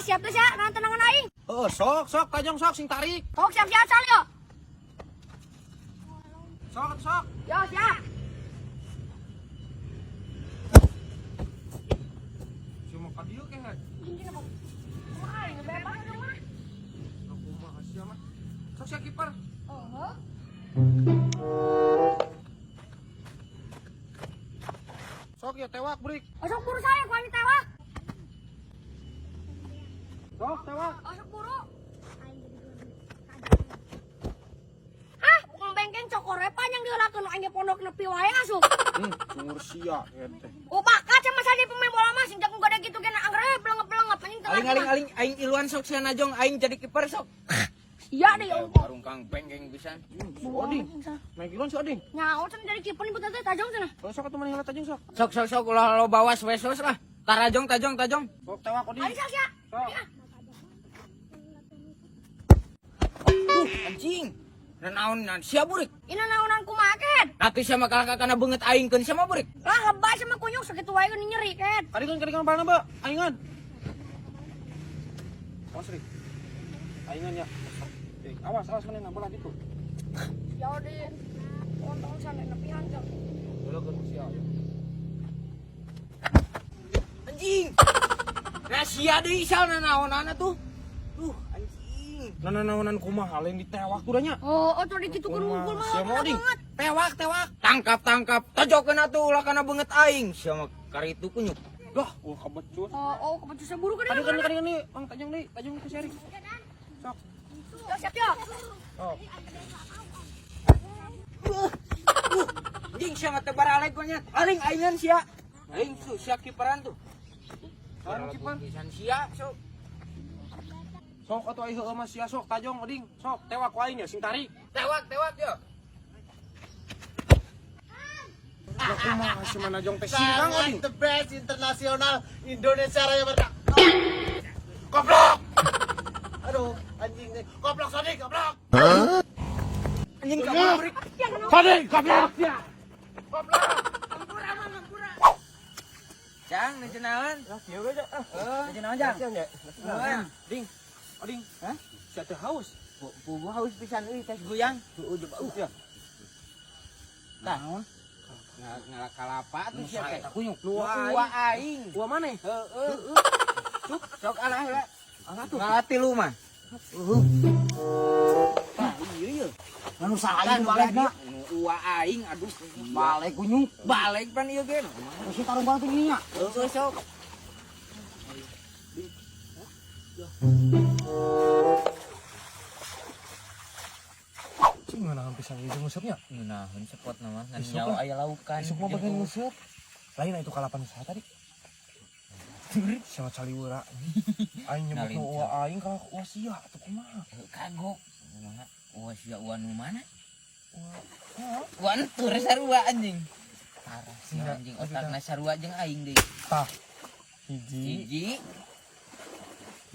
Siap tuh sia, nah tenangan aing. Oh, sok sok tajong sok sing tarik. Sok siap siap sal yo. Sok sok. Yo siap. Cuma ka dieu ke. Gini apa? Kumaha aing bebas dong mah. Kumaha sia mah. Sok sia kiper. Oh. Sok ya tewak break. Osok buru saya ku aing tewak. Sok tewak. Osok buru. Ah, bukan bengkeng cokore panjang diheulakeun aing ge pondok nepi wae asup. Sumur sia teh. Oh, bakat sama saja pemain bola mah sing jago gede gitu gena angger pelengep-pelengep anjing tengah. Aing aing aing aing iluan sok sia najong aing jadi kiper sok. Iya deh ya Allah. Warung Kang Bengkeng pisan. Si Oding. Main kiloan si Oding. Nyaho cenah jadi kiper ibu teh tajong cenah. Oh, sok atuh maneh heula tajong sok. Sok sok sok ulah lo bawas wesos lah. Tarajong tajong tajong. Sok tewak Oding. Ayo sia sia. Sok. Anjing. Nanaon nan sia burik. Ina naonan kumaha ket? Nanti sia mah kalah kana beungeut aing keun sia mah burik. Lah lebay sama kunyuk sakitu wae geus nyeri ket. Kadikan kadikan balna ba. Aingan. Awas Rik. Aingan ya. Awas awas manehna bola ditu. Ya di kontol sana nepihan jang. Heula keun sia ya. Anjing. Nah sia deui sal nanaonana tuh. Duh anjing. Nanaonan kumaha lain ditewak tuh nya. Oh, oh tadi kitu keur unggul mah. Sia mah Oding. Tewak tewak. Tangkap tangkap. Tojokeun atuh ulah kana beungeut aing. Sia mah karitu kunyuk. Dah, wah kebecut. Oh, oh kebecut buru kan. Kadikan kadikan nih, Bang tajong deui, tajong ku si Erik. Sok. Yo siap yo. Sok. Anjing sia mah teu baralek nya. Aing aingan sia. Aing tuh sia kiperan tuh. Saha kiper? Pisan sia sok. Sok atuh ai heueuh mah sia sok tajong Oding. Sok tewak ku aing ya sing tarik. Tewak tewak yo. Lah kumaha si manajong teh singkang Oding. The best internasional Indonesia Raya Merdeka. Goblok. Aduh, anjing nih. Goblok Sony, goblok. Anjing kabur burik. Sony, goblok sia. Jang, nu naon? Lah kieu we ah. Nu naon, Jang? Heeh. Ding. Oding. Hah? Sia teh haus. Pugu haus pisan euy tes goyang. Heueuh coba ya. Tah. Ngala kalapa tuh sia teh. Kunyuk. Nu aing. Gua maneh? Heeh. Cuk, sok alah heula. Alah tuh. Ngala tilu mah. Tah, iya iya. Anu saha aing balegna? Nu ua aing aduh. Baleg kunyuk. Baleg pan ieu ge. Geus tarung banget ini nya. Heeh sok. Cing ngeunaheun pisan ieu nguseup nya. Ngeunaheun spot na mah ngan Isuk nyawa lah. aya laukan. Isuk mah bagian nguseup. Lain itu kalapan usaha tadi. Sama caliwera. Aing nyebut nu Nalin. ua aing kalah ua sia atuh kumaha. Kagok. Kumaha? Ua sia ua nu mana? Ua. Ua entur sarua anjing. Parah sia Enggak, anjing maksudnya- otakna sarua jeung aing deui. Tah. Hiji, Hiji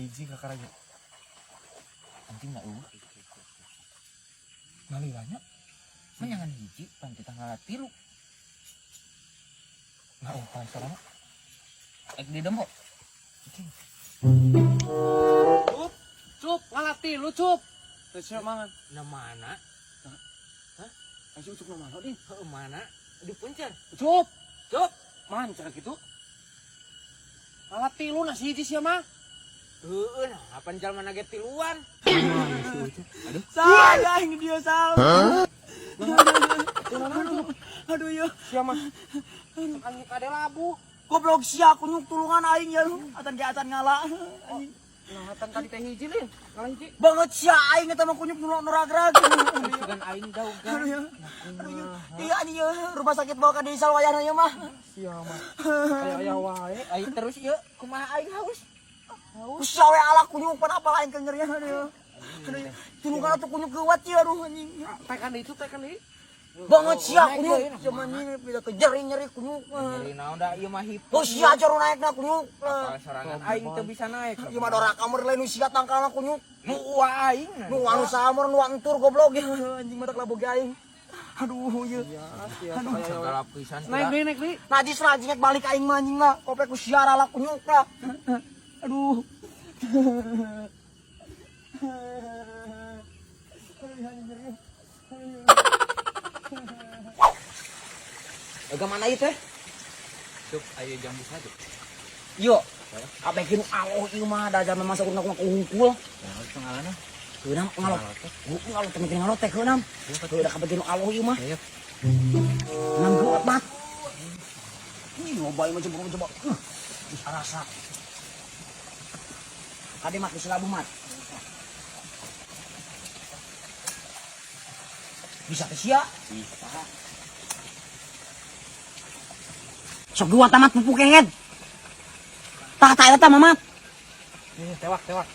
hiji kakaraja. anjing mah eueuh. Nalilanya. Menyangan hiji pan kita ngalah tilu. Nah, oh, pan sarana. Ek di dempo. Cup, cup, ngalah tilu cup. Teh sia mangan. Na mana? Hah? Aing ucup na mana, Ding? Heueuh mana? Di puncer. Cup, Cup. mancar gitu. Ngalah tilu nah si hiji sia mah. Heueuh nah apan jalma ge tiluan. Aduh. Saya aing dia sal. Aduh ya. Sia mah. Cek aing kade labu. Goblok sia kunyuk tulungan aing ya lu. Atan ge atan ngala. Anjing. Nah, atan tadi teh hiji lin. Ngalah hiji. Banget sia aing eta mah kunyuk nu ragrag. Sugan aing daug. Aduh ya. Aduh ya. Iya anjing ya rumah sakit bawa ka desa wayahna ieu mah. Sia mah. Aya aya wae. Aing terus ieu kumaha aing haus. Sia we ala kunyuk pan apa aing keur nyeri aduh. Aduh. ya. Tulungan atuh kunyuk geuwat ya aduh anjing. Tekan deui itu, tekan deui. Banget sia kunyuk. Zaman ini bila kejer nyeri kunyuk. Nyeri naon da ieu mah hipo. Oh sia aja naekna kunyuk. Apal sorangan aing teu bisa naek. Ieu mah dora kamar lain nu sia tangkalna kunyuk. Nu ua aing. Nu anu samur nu entur goblok ya anjing mata laboge aing. Aduh ieu. Aduh, Segala pisan. Naik deui, naik deui. Najis lah anjing balik aing mah anjing lah. Kopek ku sia rala kunyuk lah. Aduh. Aduh, anjing nyeri. Agak mana ieu teh? Cuk, ayo jambu saja. Yo. Kabeh nu aloh ieu mah da zaman masa urang kumaha hungkul. Nah, itu ngalana. Keunam ngalot. Heuh ngalot teh mikir ngalot teh keunam. Heuh da kabeh nu aloh ieu mah. Ayo. Enam geuwat mat. Ih, loba ieu mah coba coba. Bisa rasa. Kade mat geus labuh mat. Bisa teh sia. Bisa. Sok geuwat amat pupuk kehed. Tah tah eta Mamat. Nih, tewak, tewak.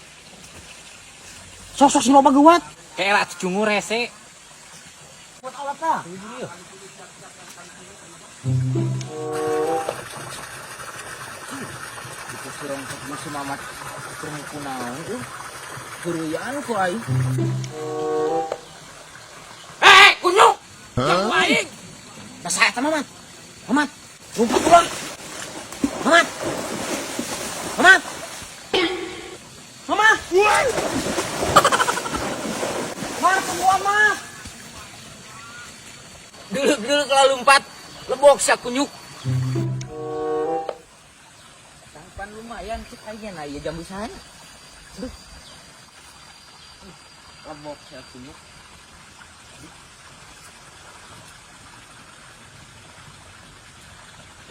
Sok sok sing loba geuwat. Kayak lah cungur rese. Buat alat tah. Itu surong si Mamat keur kunaon euy. Heureuyaan ku aing. Eh, kunyuk. Jambu aing. Tah saya eta Mamat. Mamat, lompat ulah. Mamat. Mamat. Mama. Mar, tungguan, Mah. Duluk-duluk lalu lompat. Lebok sia kunyuk. Tangpan lumayan cek aing na ieu jambu saha. Duh. Lebok sia kunyuk.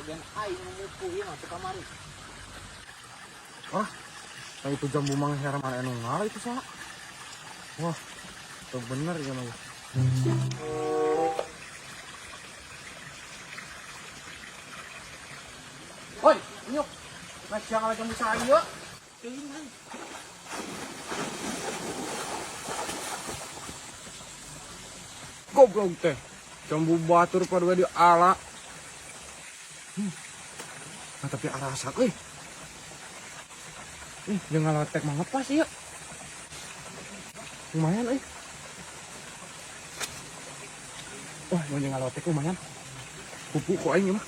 Dan aing muku ieu mah teu kamari. Wah, nah itu jambu Mang Herman anu ngala itu salah. Wah, itu bener ya mah. Woi, nyuk. Nah, siang ala jambu saya. Goblok teh. Jambu batur pada di ala. Nah, tapi arasa euy. Ih, jangan ngalotek mah ngepas ya. Lumayan euy. Wah, mau ngalotek lumayan. Pupuk kok aing mah.